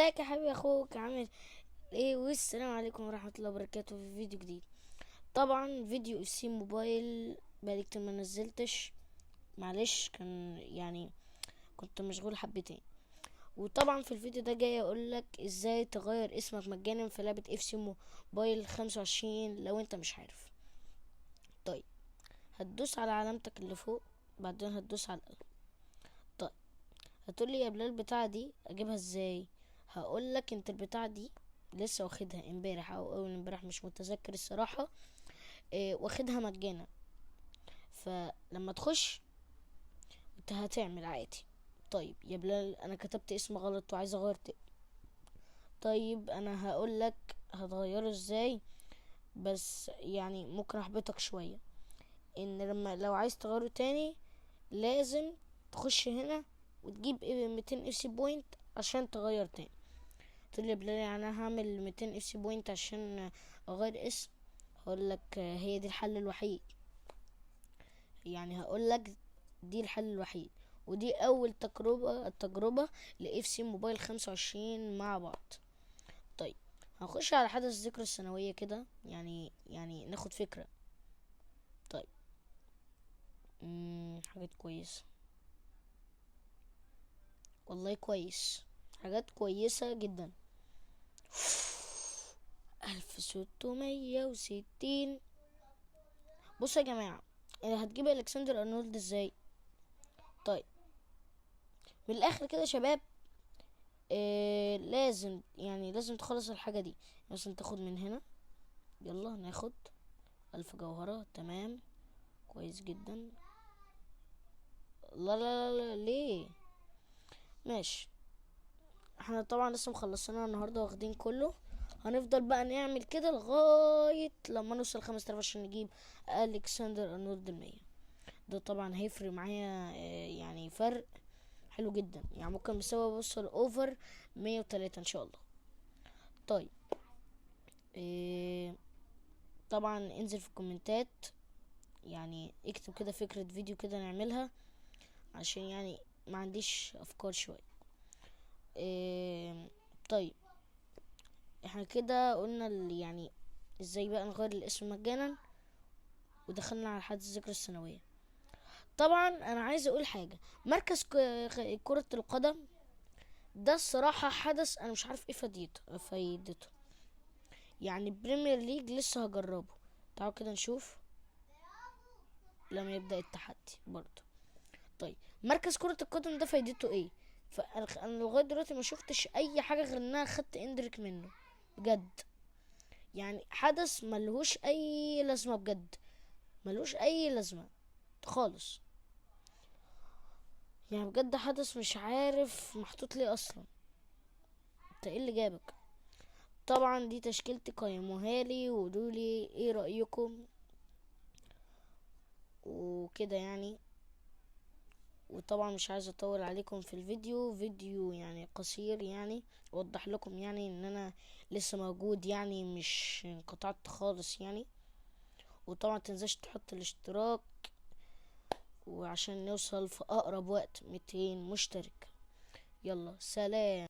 ازيك يا حبيبي؟ اخوك عامل ايه؟ والسلام عليكم ورحمة الله وبركاته في فيديو جديد. طبعا فيديو FC Mobile، بقالي كتير ما نزلتش، معلش كان يعني كنت مشغول حبتين. وطبعا في الفيديو ده جاي اقولك ازاي تغير اسمك مجانا في لعبة FC Mobile 25 لو انت مش عارف. طيب هتدوس على علامتك اللي فوق، بعدين هتدوس على القلم. طيب هتقولي يا بلال البتاعة دي اجيبها ازاي؟ هقولك انت البتاعة دي لسه واخدها امبارح او اول امبارح، مش متذكر الصراحة، واخدها مجانا. فلما تخش انت هتعمل عادي. طيب يا بلال انا كتبت اسم غلط وعايز اغير تاني. طيب انا هقولك هتغيره ازاي، بس ممكن احبطك شوية، ان لو عايز تغيره تاني لازم تخش هنا وتجيب 200 FC point عشان تغير تاني. تقول لي يا بلال انا هعمل 200 FC point عشان اغير اسم؟ هقول لك هي دي الحل الوحيد، هقول لك دي الحل الوحيد، ودي اول تجربة ل FC Mobile 25 مع بعض. طيب هنخش على حدث الذكرى السنوية كده، يعني ناخد فكرة. طيب حاجات كويسة والله، كويس، حاجات كويسة جدا. 1660. بصوا يا جماعة، هتجيب الكسندر ارنولد ازاي؟ طيب من الاخر كده يا شباب، لازم تخلص الحاجة دي. مثلا تاخد من هنا، يلا ناخد 1000 جوهرة، تمام كويس جدا. لا لا لا لا ليه؟ ماشي، احنا طبعا لسه مخلصينها النهارده واخدين كله، هنفضل بقى نعمل كده لغاية لما نوصل 5000 عشان نجيب الكسندر ارنولد المية. ده طبعا هيفرق معايا، فرق حلو جدا، ممكن بسبب اوصل over 103 ان شاء الله. طيب طبعا انزل في الكومنتات، اكتب كده فكرة فيديو كده نعملها، عشان ما عنديش افكار شوية. طيب احنا كده قلنا ازاي بقى نغير الاسم مجانا، ودخلنا على حدث الذكرى السنوية. طبعا انا عايز اقول حاجة، مركز كرة القدم ده الصراحة حدث انا مش عارف ايه فايدته. Premier League لسه هجربه، تعالوا كده نشوف لما يبدأ التحدي برضه. طيب مركز كرة القدم ده فايدته ايه؟ فانا لغاية دلوقتي ما شفتش اي حاجة غير ان انا خدت اندريك منه بجد، حدث ملهوش اي لازمة بجد، ملهوش اي لازمة خالص، بجد حدث مش عارف محطوط ليه اصلا، انت ايه اللي جابك؟ طبعا دي تشكيلتي، قيموها لي وقولوا لي ايه رأيكم وكده. وطبعا مش عايز اطول عليكم في الفيديو، فيديو قصير، اوضح لكم ان انا لسه موجود، مش انقطعت خالص. وطبعا متنساش تحط الاشتراك، وعشان نوصل في اقرب وقت 200 مشترك. يلا سلام.